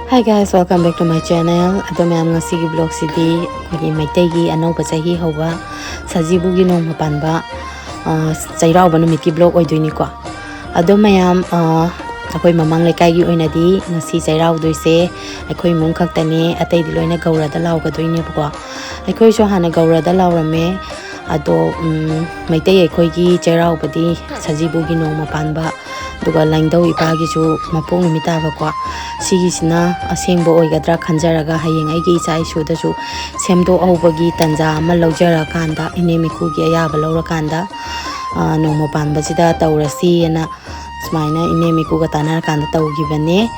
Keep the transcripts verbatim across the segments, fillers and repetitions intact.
Hi guys, welcome back to my channel. ꯑꯗꯣ ꯃꯌꯥꯝ, ꯉꯁꯤꯒꯤ vlogꯁꯤꯗꯤ ꯑꯩꯈꯣꯏꯒꯤ ꯃꯩꯇꯩꯒꯤ ꯑꯅꯧꯕ ꯆꯍꯤ ꯍꯧꯕ ꯁꯖꯤꯕꯨꯒꯤ ꯅꯣꯡꯃ ꯄꯥꯟꯕ, ꯑ, ꯆꯩꯔꯥꯎꯕ ꯅꯨꯃꯤꯠꯀꯤ vlog ꯑꯣꯏꯗꯣꯏꯅꯤꯀꯣ꯫ ꯑꯗꯣ ꯃꯌꯥꯝ, ꯑ, ꯑꯩꯈꯣꯏ ꯃꯃꯥꯡ ꯂꯩꯀꯥꯏꯒꯤ ꯑꯣꯏꯅꯗꯤ ꯉꯁꯤ ꯆꯩꯔꯥꯎꯗꯣꯏꯁꯦ ꯑꯩꯈꯣꯏ ꯏꯃꯨꯡ ꯈꯛꯇꯅꯦ, ꯑꯇꯩꯗꯤ ꯂꯣꯏꯅ ꯒꯧꯔꯗ ꯂꯥꯎꯒꯗꯣꯏꯅꯦꯕꯀꯣ꯫ ꯑꯩꯈꯣꯏꯁꯨ ꯍꯥꯟꯅ ꯒꯧꯔꯗ ꯂꯥꯎꯔꯝꯃꯦ, ꯑꯗꯣ, ꯎꯝ, ꯃꯩꯇꯩ ꯑꯩꯈꯣꯏꯒꯤ ꯆꯩꯔꯥꯎꯕꯗꯤ ꯁꯖꯤꯕꯨꯒꯤ ꯅꯣꯡꯃ ꯄꯥꯟꯕ, ꯑꯗꯨꯒ ꯂꯥꯏꯅꯤꯡꯊꯧ ꯏꯄꯥꯒꯤꯁꯨ ꯃꯄꯣꯛ ꯅꯨꯃꯤꯠ ꯇꯥꯕꯀꯣ꯫ ꯁꯤꯒꯤꯁꯤꯅ ꯑꯁꯦꯡꯕ ꯑꯣꯏꯒꯗ꯭ꯔꯥ ꯈꯟꯖꯔꯒ, ꯍꯌꯦꯡ ꯑꯩꯒꯤ ꯏꯆꯥ ꯏꯁꯨꯗꯁꯨ ꯁꯦꯝꯗꯣꯛꯍꯧꯕꯒꯤ ꯇꯥꯟꯖꯥ ꯑꯃ ꯂꯧꯖꯔꯀꯥꯟꯗ, ꯏꯅꯦ ꯃꯤꯀꯨꯒꯤ ꯑꯌꯥꯕ ꯂꯧꯔꯀꯥꯟꯗ, ꯑ, ꯅꯣꯡꯃ ꯄꯥꯟꯕꯁꯤꯗ ꯇꯧꯔꯁꯤꯑꯅ ꯁꯨꯃꯥꯏꯅ ꯏꯅꯦ ꯃꯤꯀꯨꯒ ꯇꯥꯟꯅꯔꯀꯥꯟꯗ ꯇꯧꯈꯤꯕꯅꯦ꯫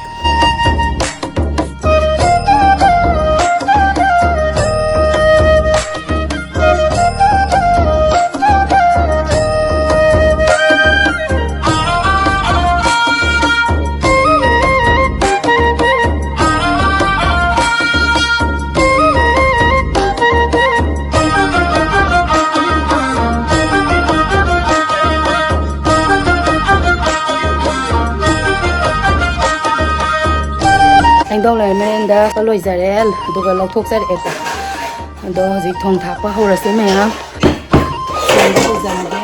ꯂꯥꯏꯅꯤꯡꯊꯧ ꯂꯩꯃꯔꯦꯟꯗ ꯂꯣꯏꯖꯔꯦ, ꯑꯗꯨꯒ ꯂꯧꯊꯣꯛꯆꯔꯛꯑꯦꯀꯣ꯫ ꯑꯗꯣ ꯍꯧꯖꯤꯛ ꯊꯣꯡ ꯊꯥꯛꯄ ꯍꯧꯔꯁꯦ ꯃꯌꯥꯝ꯫ ꯊꯣꯡꯕ ꯍꯧꯖꯔꯒꯦ꯫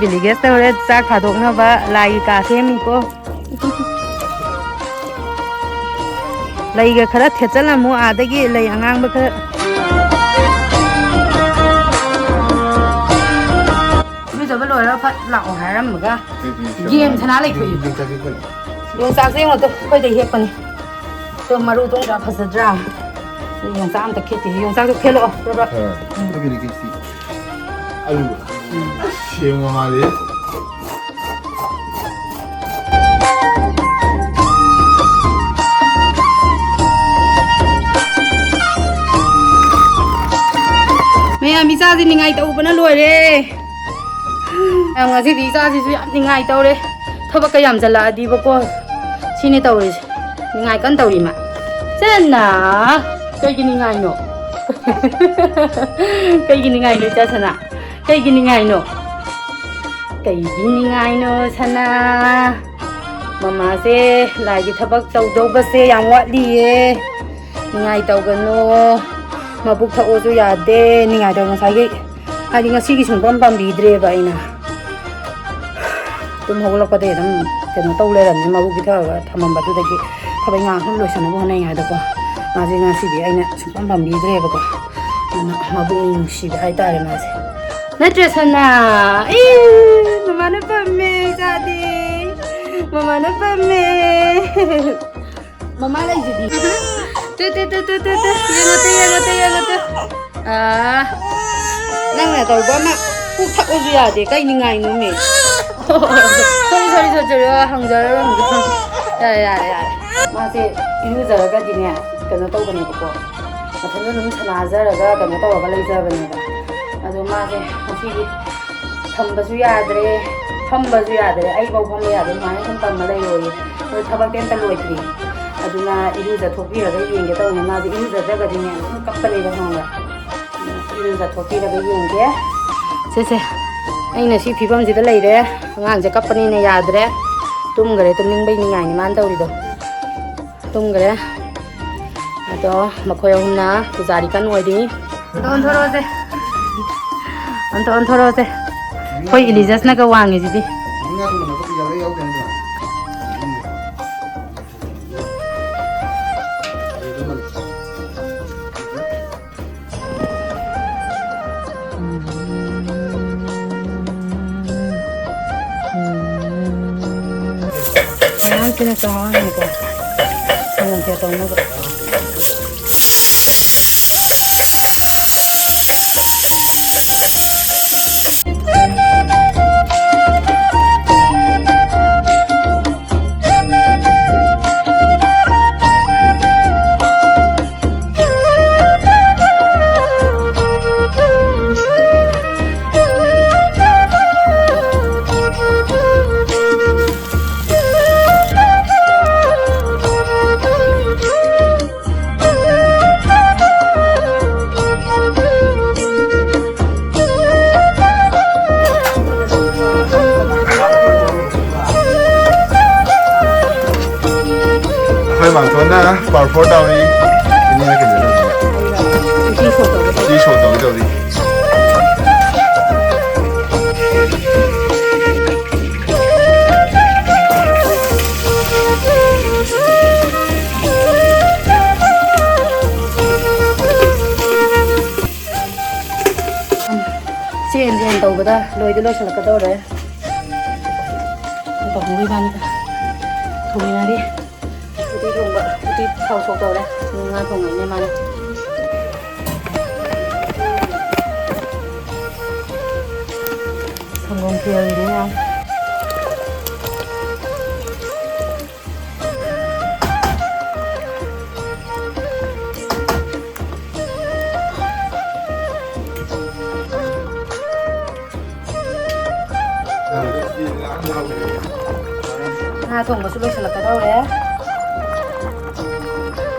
ꯗꯤꯂꯤꯒꯦꯁ ꯇꯧꯔꯦ, ꯆꯥꯛ ꯊꯥꯗꯣꯛꯅꯕ ꯂꯥꯏꯒꯤ ꯀꯥ ꯁꯦꯝꯃꯤꯀꯣ꯫ ꯂꯩꯒ ꯈꯔ ꯊꯦꯠꯆꯜꯂꯝꯃꯨ, ꯑꯥꯗꯒꯤ ꯂꯩ ꯑꯉꯥꯡꯕ ꯈꯔ꯫ ꯏꯔꯨꯖꯕ ꯂꯣꯏꯔꯒ ꯐꯠ ꯂꯥꯛꯑꯣ ꯍꯥꯏꯔꯝꯃꯒ ꯒꯦꯝ ꯁꯥꯟꯅ ꯂꯩꯊꯣꯛꯏ꯫ ꯌꯣꯡꯆꯥꯛꯁꯦ ꯌꯦꯡꯉꯣ ꯇꯨ, ꯑꯩꯈꯣꯏꯗ ꯍꯦꯛꯄꯅꯤ꯫ ꯇꯨ ꯃꯔꯨꯗꯣ ꯌꯥꯝ ꯐꯖꯗ꯭ꯔꯥ? ꯌꯣꯡꯆꯥꯛ ꯑꯝꯇ ꯈꯦꯠꯇꯦ꯫ ꯌꯣꯡꯆꯥꯛꯇꯣ ꯈꯦꯠꯂꯛꯑꯣ, ꯔꯣꯕꯔꯠ꯫ ꯍꯣꯏ꯫ ꯎꯝ꯫ ꯑꯗꯨꯒꯤꯗꯤ ꯀꯦꯁꯤ ꯑꯂꯨ꯫ ꯎꯝ꯫ ꯑꯁ, ꯁꯦꯝꯒ ꯃꯥꯜꯂꯦ꯫ ꯃꯌꯥꯝ, ꯏꯆꯥꯁꯤ ꯅꯤꯡꯉꯥꯏ ꯇꯧꯕꯅ ꯂꯣꯏꯔꯦ꯫ ꯌꯥꯝ, ꯉꯁꯤꯗꯤ ꯏꯆꯥꯁꯤꯁꯨ ꯌꯥꯝ ꯅꯤꯡꯉꯥꯏ ꯇꯧꯔꯦ꯫ ꯊꯕꯛꯀ ꯌꯥꯝꯁꯤꯜꯂꯛꯑꯗꯤꯕꯀꯣ, ꯁꯤꯅꯦ ꯇꯧꯔꯤꯁꯦ꯫ ꯅꯤꯡꯉꯥꯏ ꯀꯟꯅ ꯇꯧꯔꯤ ꯃꯥ꯫ ꯁꯅꯥ! ꯀꯩꯒꯤ ꯅꯤꯡꯉꯥꯏꯅꯣ? ꯀꯩꯒꯤ ꯅꯤꯡꯉꯥꯏꯅꯣ, ꯏꯆꯥ ꯁꯅꯥ? ꯀꯩꯒꯤ ꯅꯤꯡꯉꯥꯏꯅꯣ? ꯀꯩꯒꯤ ꯅꯤꯡꯉꯥꯏꯅꯣ, ꯁꯅꯥ? ꯃꯃꯥꯁꯦ ꯂꯥꯏꯒꯤ ꯊꯕꯛ ꯇꯧꯗꯧꯕꯁꯦ ꯌꯥꯝ ꯋꯥꯠꯂꯤꯌꯦ꯫ ꯅꯤꯡꯉꯥꯏ ꯇꯧꯒꯅꯣ꯫ ꯃꯕꯨꯛ ꯊꯛꯑꯣꯁꯨ ꯌꯥꯗꯦ꯫ ꯅꯤꯡꯉꯥꯏ ꯇꯧ-, ꯉꯁꯥꯏꯒꯤ, ꯍꯥꯏꯗꯤ, ꯉꯁꯤꯒꯤ ꯁꯨꯡꯄꯝ ꯄꯥꯝꯕꯤꯗ꯭ꯔꯦꯕ ꯑꯩꯅ꯫ ꯇꯨꯝ ꯍꯧꯒꯠꯂꯛꯄꯗꯒꯤ ꯑꯗꯨꯝ ꯀꯩꯅꯣ ꯇꯧ ꯂꯩꯔꯝꯅꯤ, ꯃꯕꯨꯛ ꯄꯤꯊꯔꯒ ꯊꯝꯃꯝꯕꯗꯨꯗꯒꯤ ꯊꯕꯛ ꯏꯪꯈꯥꯡ ꯁꯨꯝ ꯂꯣꯏꯁꯟꯅꯕ ꯍꯣꯠꯅꯔꯤꯉꯩꯗꯀꯣ, ꯃꯥꯁꯦ ꯉꯁꯤꯗꯤ ꯑꯩꯅ ꯁꯨꯡꯄꯝ ꯄꯥꯝꯕꯤꯗ꯭ꯔꯦꯕꯀꯣ꯫ ꯑꯗꯨꯅ ꯃꯕꯨꯛꯅꯤꯡ ꯅꯨꯡꯁꯤꯕ ꯍꯥꯏꯇꯥꯔꯦ ꯃꯥꯁꯦ꯫ ꯅꯠꯇ꯭ꯔ ꯁꯅꯥ? ꯏ, ꯃꯃꯥꯅ ꯄꯝꯃꯦ ꯏꯆꯥꯗꯤ, ꯃꯃꯥꯅ ꯄꯝꯃꯦ꯫ ꯃꯃꯥ ꯂꯩꯁꯤꯗꯤ꯫ ꯇꯨ, ꯇꯨ, ꯇꯨ, ꯇꯨ, ꯇꯨ, ꯇꯨ꯫ ꯌꯦꯡꯉꯣ ꯇꯨ, ꯌꯦꯡꯉꯣ ꯇꯨ, ꯌꯦꯡꯉꯣ ꯇꯨ꯫ ꯑꯥ, ꯅꯪꯅ ꯇꯧꯕ ꯑꯃ ꯄꯨꯛ ꯊꯛꯎꯁꯨ ꯌꯥꯗꯦ, ꯀꯩ ꯅꯤꯡꯉꯥꯏꯅꯣꯃꯤ? ꯁꯣꯔꯤ, ꯁꯣꯔꯤ, ꯁꯣꯔꯤ, ꯁꯣꯔꯤ, ꯑꯣ, ꯍꯪꯖꯔꯔꯣꯏ, ꯍꯪꯖꯔꯔꯣꯏ꯫ ꯌꯥꯔꯦ, ꯌꯥꯔꯦ, ꯌꯥꯔꯦ꯫ ꯃꯥꯁꯦ ꯏꯔꯨꯖꯔꯒꯗꯤꯅꯦ, ꯀꯩꯅꯣ ꯇꯧꯕꯅꯦꯕꯀꯣ, ꯃꯊꯟꯇ ꯑꯗꯨꯝ ꯁꯥꯟꯅꯖꯔꯒ ꯀꯩꯅꯣ ꯇꯧꯔꯒ ꯂꯩꯖꯕꯅꯦꯕ꯫ ꯑꯗꯣ ꯃꯥꯁꯦ ꯉꯁꯤꯗꯤ ꯊꯝꯕꯁꯨ ꯌꯥꯗ꯭ꯔꯦ, ꯐꯝꯕꯁꯨ ꯌꯥꯗ꯭ꯔꯦ, ꯑꯩꯐꯥꯎ ꯐꯝꯕ ꯌꯥꯗ꯭ꯔꯦ, ꯁꯨꯃꯥꯏꯅ ꯁꯨꯝ ꯀꯪꯉ ꯂꯩꯔꯣꯏꯌꯦ꯫ ꯑꯗꯣ ꯊꯕꯛꯇꯤ ꯑꯝꯇ ꯂꯣꯏꯗ꯭ꯔꯤ꯫ ꯑꯗꯨꯅ ꯏꯔꯨꯖꯊꯣꯛꯄꯤꯔꯒ ꯌꯦꯡꯒꯦ ꯇꯧꯅꯦ꯫ ꯃꯥꯁꯦ ꯏꯔꯨꯖꯗ꯭ꯔꯒꯗꯤꯅꯦ ꯑꯗꯨꯝ ꯀꯞꯄꯅꯦꯕ, ꯈꯪꯕ꯭ꯔꯥ? ꯑꯗꯨꯅ ꯏꯔꯨꯖꯊꯣꯛꯄꯤꯔꯒ ꯌꯦꯡꯒꯦ꯫ ꯁꯦ, ꯁꯦ, ꯑꯩꯅ ꯁꯤ ꯐꯤꯕꯝꯁꯤꯗ ꯂꯩꯔꯦ꯫ ꯑꯉꯥꯡꯁꯦ ꯀꯞꯄꯅꯤꯅ ꯌꯥꯗ꯭ꯔꯦ꯫ ꯇꯨꯝꯈꯔꯦ, ꯇꯨꯝꯅꯤꯡꯕꯩ ꯅꯤꯡꯉꯥꯏꯅꯤ ꯃꯥꯅ ꯇꯧꯔꯤꯗꯣ꯫ ꯇꯨꯝꯈ꯭ꯔꯦ꯫ ꯑꯗꯣ ꯃꯈꯣꯏ ꯑꯍꯨꯝꯅ ꯄꯨꯖꯥꯔꯤ ꯀꯟꯅ ꯑꯣꯏꯔꯤ꯫ ꯑꯝꯇ ꯑꯣꯟꯊꯣꯔꯛꯑꯣꯁꯦ꯫ ꯑꯝꯇ ꯑꯣꯟꯊꯣꯔꯛꯑꯣꯁꯦ꯫ ꯑꯩꯈꯣꯏ ꯏꯂꯤꯖꯁꯅꯒ ꯋꯥꯡꯉꯤꯁꯤꯗꯤ꯫ ꯑꯉꯥꯡꯁꯤꯅ ꯆꯥꯎꯍꯟꯅꯤꯀꯣ꯫ ꯁꯪꯒꯣꯝ ꯈꯦꯔ ꯇꯧꯅꯕ꯫ ꯑꯩꯈꯣꯏ ꯃꯥꯝꯇꯣꯟꯅ ꯄꯥꯔ ꯐꯣꯔ ꯇꯧꯔꯤ꯫ ꯏꯅꯦꯅ ꯀꯩꯅꯣ ꯇꯧꯔꯤ꯫ ꯎꯇꯤ ꯁꯣꯛ ꯇꯧꯒꯦ ꯇꯧꯔꯤ꯫ ꯆꯦꯟ ꯆꯦꯟ ꯇꯧꯕꯗ ꯂꯣꯏꯗꯤ ꯂꯣꯏꯁꯤꯜꯂꯛꯀꯗꯧꯔꯦ꯫ ꯄꯥꯕꯨꯡ ꯏꯕꯥꯅꯤꯒ ꯊꯣꯡꯃꯤꯟꯅꯔꯤ꯫ ꯎꯇꯤ ꯊꯣꯡꯕ, ꯎꯇꯤ ꯊꯥꯎ ꯁꯣꯛ ꯇꯧꯔꯦ꯫ ꯉꯥ ꯊꯣꯡꯉꯤꯅꯦ ꯃꯥꯅ꯫ ꯁꯪꯒꯣꯝ ꯈꯦꯔꯅꯦ ꯌꯥꯝ꯫ ꯉꯥ ꯊꯣꯡꯕꯁꯨ ꯂꯣꯏꯁꯤꯜꯂꯛꯀꯗꯧꯔꯦ꯫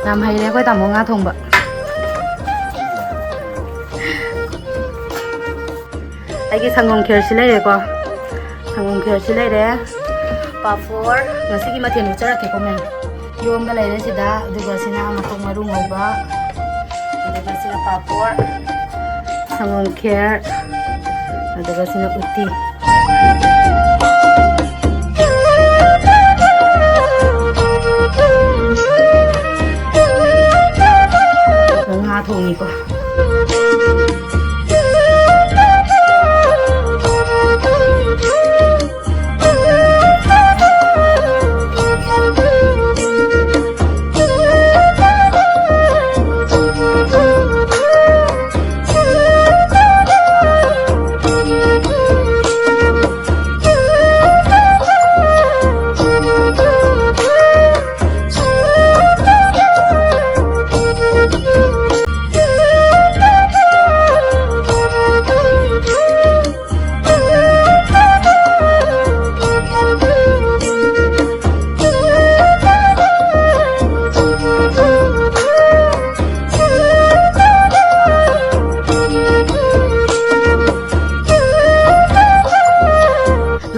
ꯌꯥꯝ ꯍꯩꯔꯦ ꯑꯩꯈꯣꯏ ꯇꯥꯃꯣ ꯉꯥ ꯊꯣꯡꯕ꯫ ꯑꯩꯒꯤ ꯁꯪꯒꯣꯝ ꯈꯦꯔꯁꯤ ꯂꯩꯔꯦꯀꯣ꯫ ꯁꯪꯒꯣꯝ ꯈꯦꯔꯁꯤ ꯂꯩꯔꯦ꯫ ꯄꯥꯐꯣꯔ, ꯉꯁꯤꯒꯤ ꯃꯊꯦꯜ ꯎꯠꯆꯔꯛꯀꯦꯀꯣ ꯃꯦꯝ꯫ ꯏꯔꯣꯝꯕ ꯂꯩꯔꯦ ꯁꯤꯗ, ꯑꯗꯨꯒ ꯁꯤꯅ ꯃꯈꯣꯡ ꯃꯔꯨ ꯉꯧꯕ, ꯑꯗꯨꯒ ꯁꯤꯅ ꯄꯥꯐꯣꯔ, ꯁꯪꯒꯣꯝ ꯈꯦꯔ, ꯑꯗꯨꯒ ꯁꯤꯅ ꯎꯇꯤ꯫ ꯉꯥ ꯊꯣꯡꯉꯤꯀꯣ꯫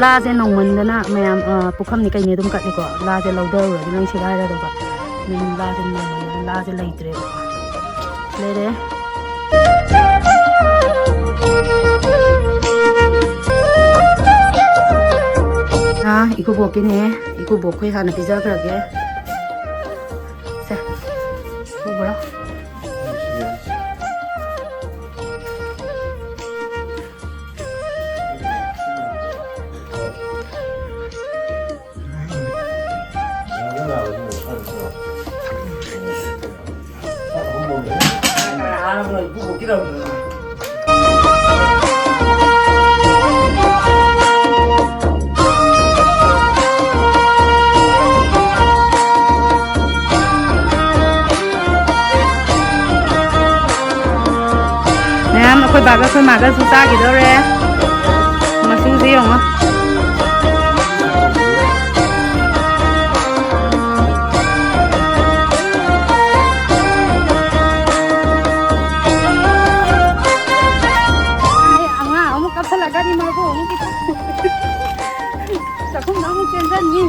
ꯂꯥꯁꯦ ꯅꯧꯃꯟꯗꯅ ꯃꯌꯥꯝ, ꯑ, ꯄꯨꯈꯝꯅꯤ ꯀꯩꯅꯤ ꯑꯗꯨꯝ ꯀꯠꯂꯤꯀꯣ꯫ ꯂꯥꯁꯦ ꯂꯧꯊꯔꯨꯔꯗꯤ ꯂꯣꯏ ꯁꯦꯒꯥꯏꯔꯗꯧꯕ꯫ ꯎꯝ, ꯂꯥꯁꯦ ꯅꯧꯃꯟꯗꯅ ꯂꯥꯁꯦ ꯂꯩꯇ꯭ꯔꯦꯕ꯫ ꯂꯩꯔꯦ꯫ ꯑꯥ, ꯏꯀꯨꯕꯣꯛꯀꯤꯅꯦ꯫ ꯏꯀꯨꯕꯣꯛꯈꯣꯏ ꯍꯥꯟꯅ ꯄꯤꯖꯈ꯭ꯔꯒꯦ꯫ ꯁꯦ, ꯎꯕ꯭ꯔꯥ? ꯃꯌꯥꯝ ꯑꯩꯈꯣꯏ ꯕꯥꯒ ꯑꯩꯈꯣꯏ ꯃꯥꯒꯁꯨ ꯆꯥꯈꯤꯗꯧꯔꯦ꯫ ꯃꯁꯤꯡꯁꯦ ꯌꯦꯡꯉꯣ꯫ ꯑꯉꯥꯡ ꯑꯃꯨꯛ ꯀꯥꯞꯁꯜꯂꯛꯀꯅꯤ, ꯃꯥꯕꯨ ꯑꯃꯨꯛ ꯆꯥꯛꯈꯨꯝꯗ ꯑꯃꯨꯛ ꯆꯦꯟꯖꯟꯅꯤ꯫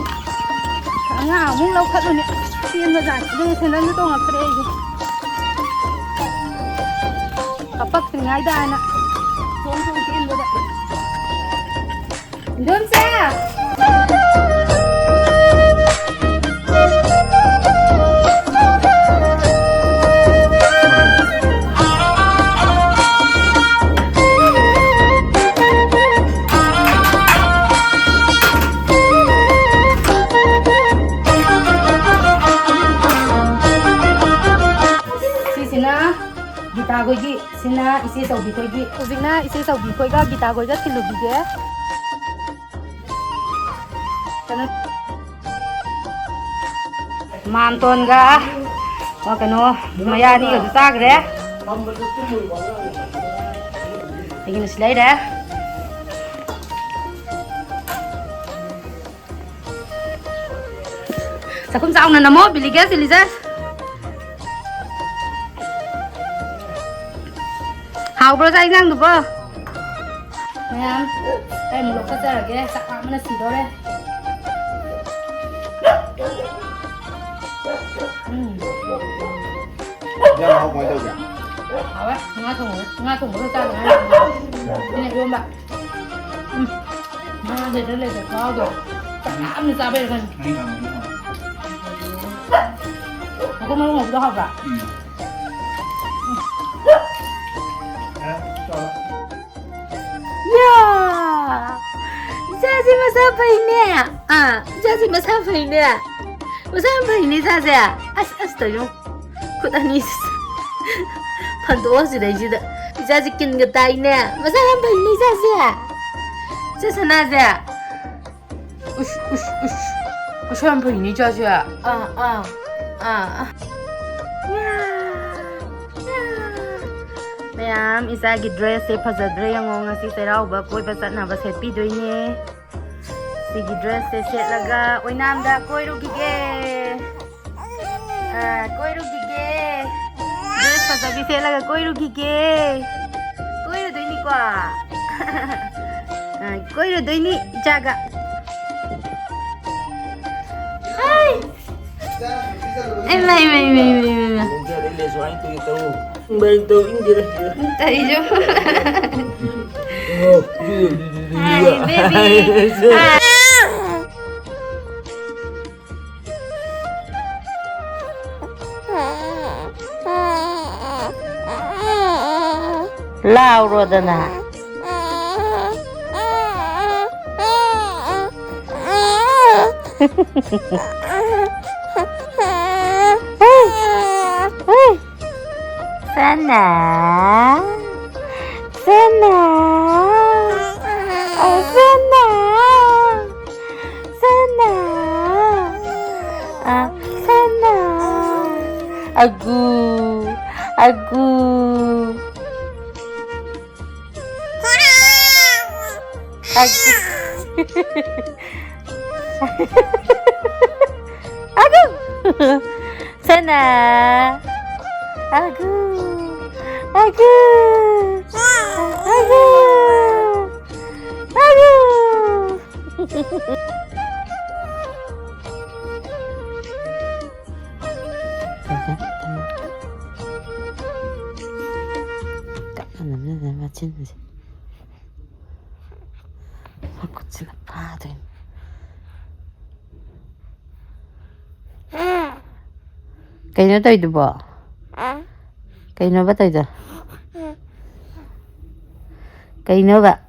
ꯑꯉꯥꯡ ꯑꯃꯨꯛ ꯂꯧꯈꯠꯂꯨꯅꯤ꯫ ꯑꯁ, ꯆꯦꯟꯕꯖꯥꯠꯅꯤ꯫ ꯑꯗꯨꯒ ꯁꯦꯟꯗꯜꯁꯨ ꯇꯣꯡꯉꯛꯇ꯭ꯔꯦ ꯑꯩꯁꯦ꯫ ꯀꯞꯄꯛꯇ꯭ꯔꯤꯉꯩꯗ ꯍꯥꯏꯅ꯫ ꯏꯟꯗꯣꯝꯆꯥ! ꯁꯤꯁꯤꯅ ꯒꯤꯇꯥꯈꯣꯏꯒꯤ, ꯁꯤꯅ ꯏꯆꯦ ꯆꯧꯕꯤꯈꯣꯏꯒꯤ꯫ ꯍꯧꯖꯤꯛꯅ ꯏꯆꯦ ꯆꯧꯕꯤꯈꯣꯏꯒ ꯒꯤꯇꯥꯈꯣꯏꯒ ꯊꯤꯜꯂꯨꯈꯤꯒꯦ꯫ ꯀꯩꯅꯣ, ꯃꯥꯝꯇꯣꯟꯒ, ꯑ, ꯀꯩꯅꯣ, ꯃꯌꯥ ꯑꯅꯤꯒꯁꯨ ꯆꯥꯈ꯭ꯔꯦ꯫ ꯑꯩꯒꯤꯅ ꯁꯤ ꯂꯩꯔꯦ꯫ ꯆꯥꯛꯈꯨꯝ ꯆꯥꯎꯅ ꯅꯝꯃꯣ, ꯕꯤꯂꯤꯒꯦꯁ, ꯏꯂꯤꯖꯥꯁ꯫ ꯍꯥꯎꯕ꯭ꯔꯣ ꯆꯥꯛ ꯏꯟꯖꯥꯡꯗꯨꯕꯣ? ꯃꯌꯥꯝ, ꯑꯩ ꯃꯣꯔꯣꯛ ꯀꯠꯆꯔꯒꯦ, ꯆꯥꯛ ꯂꯥꯝꯕꯅ ꯁꯤꯗꯣꯔꯦ꯫ ꯎꯝ꯫ ꯏꯟꯖꯥꯡ ꯃꯍꯥꯎ ꯀꯃꯥꯏ ꯇꯧꯒꯦ? ꯍꯥꯎꯋꯦ, ꯉꯥ ꯊꯣꯡꯕ, ꯉꯥ ꯊꯣꯡꯕꯒ ꯆꯥꯗ ꯉꯥꯏꯔꯤ꯫ ꯑꯩꯅ ꯏꯔꯣꯝꯕ꯫ ꯎꯝ꯫ ꯉꯥ ꯂꯩꯇ꯭ꯔ ꯂꯩꯇ꯭ꯔ ꯈꯥꯎꯗꯣ ꯆꯥꯛ ꯌꯥꯝꯅ ꯆꯥꯕꯩꯔ ꯈꯪꯗꯦ꯫ ꯃꯍꯤ ꯀꯪꯕꯅꯤꯅ ꯍꯥꯎꯋꯦ꯫ ꯃꯀꯨ ꯃꯔꯨ ꯉꯧꯕꯗꯣ ꯍꯥꯎꯕ꯭ꯔꯥ? ꯎꯝ꯫ ꯎꯝ꯫ ꯑꯦ, ꯆꯥꯎꯔꯦ꯫ ꯌꯥ! ꯏꯆꯥꯁꯦ ꯃꯁꯥ ꯐꯩꯅꯦ꯫ ꯑꯥ, ꯏꯆꯥꯁꯦ ꯃꯁꯥ ꯐꯩꯅꯦ꯫ ꯃꯁꯥ ꯌꯥꯝ ꯐꯩꯅꯦ ꯏꯆꯥꯁꯦ꯫ ꯑꯁ, ꯑꯁ ꯇꯧꯔꯤꯅꯣ꯫ ꯈꯨꯠ ꯑꯅꯤ ꯐꯟꯗꯣꯛꯑꯣ ꯁꯤꯗꯩꯁꯤꯗ꯫ ꯏꯆꯥꯁꯦ ꯀꯤꯟꯒ ꯇꯥꯏꯅꯦ꯫ ꯃꯁꯥ ꯌꯥꯝ ꯐꯩꯅꯦ ꯏꯆꯥꯁꯦ꯫ ꯏꯆꯦ ꯁꯅꯥꯁꯦ꯫ ꯎꯁ, ꯎꯁ, ꯎꯁ꯫ ꯃꯁꯥ ꯌꯥꯝ ꯐꯩꯅꯦ ꯏꯆꯥꯁꯦ꯫ ꯑꯥ, ꯑꯥ, ꯑꯥ, ꯑꯥ꯫ ꯌꯥ, ꯌꯥ꯫ ꯃꯌꯥꯝ, ꯏꯆꯥꯒꯤ dress ꯁꯦ ꯐꯖꯗ꯭ꯔꯦ ꯌꯦꯡꯉꯣ, ꯉꯁꯤ ꯆꯩꯔꯥꯎꯕ ꯀꯣꯏꯕ ꯆꯠꯅꯕ ꯁꯦꯠꯄꯤꯗꯣꯏꯅꯦ꯫ ꯁꯤꯒꯤ dress ꯁꯦ ꯁꯦꯠꯂꯒ ꯑꯣꯏꯅꯥꯝꯗ ꯀꯣꯏꯔꯨꯈꯤꯒꯦ꯫ ꯑ, ꯀꯣꯏꯔꯨꯈꯤꯒꯦ꯫ Dress ꯐꯖꯕꯤ ꯁꯦꯠꯂꯒ ꯀꯣꯏꯔꯨꯈꯤꯒꯦ꯫ ꯀꯣꯏꯔꯨꯗꯣꯏꯅꯤꯀꯣ꯫ ꯑ, ꯀꯣꯏꯔꯨꯗꯣꯏꯅꯤ ꯏꯆꯥꯒ꯫ ꯍꯥꯏ꯫ ꯏꯃꯥ, ꯏꯃꯥ, ꯏꯃꯥ, ꯏꯃꯥ, ꯏꯃꯥ, ꯏꯃꯥ꯫ ꯁꯨꯃꯥꯏꯅ ꯇꯧꯒꯦ ꯇꯧ꯫ ꯁꯨꯃꯥꯏꯅ ꯇꯧ, ꯏꯪꯒꯦꯔꯥ? ꯇꯩꯖꯨ꯫ ꯑꯣ, ꯑꯗꯨꯗꯤ, ꯑꯗꯨꯗꯤ, ꯑꯗꯨꯗꯤ, ꯑꯗꯨꯗꯤ꯫ Hi, baby. Hi. ꯂꯥꯎꯔꯣꯗꯅ꯫ ꯁꯅꯥ, ꯁꯅꯥ, ꯑ, ꯁꯅꯥ, ꯁꯅꯥ, ꯑ, ꯁꯅꯥ꯫ ꯑꯒꯨ, ꯑꯒꯨ꯫ ꯑꯒꯨ꯫ ꯑꯒꯨ꯫ ꯁꯅꯥ꯫ ꯑꯒꯨ꯫ ꯑꯒꯨ꯫ ꯑꯒꯨ꯫ ꯑꯒꯨ꯫ ꯀꯞꯅꯕꯅꯤꯅ ꯃꯆꯤꯟꯁꯦ꯫ ꯃꯈꯨꯠꯁꯤꯅ ꯐꯥꯗꯣꯏꯅꯤ꯫ ꯀꯩꯅꯣ ꯇꯧꯔꯤꯗꯨꯕꯣ? ꯀꯩꯅꯣꯕ ꯇꯧꯔꯤꯗꯣ? ꯀꯩꯅꯣꯕ?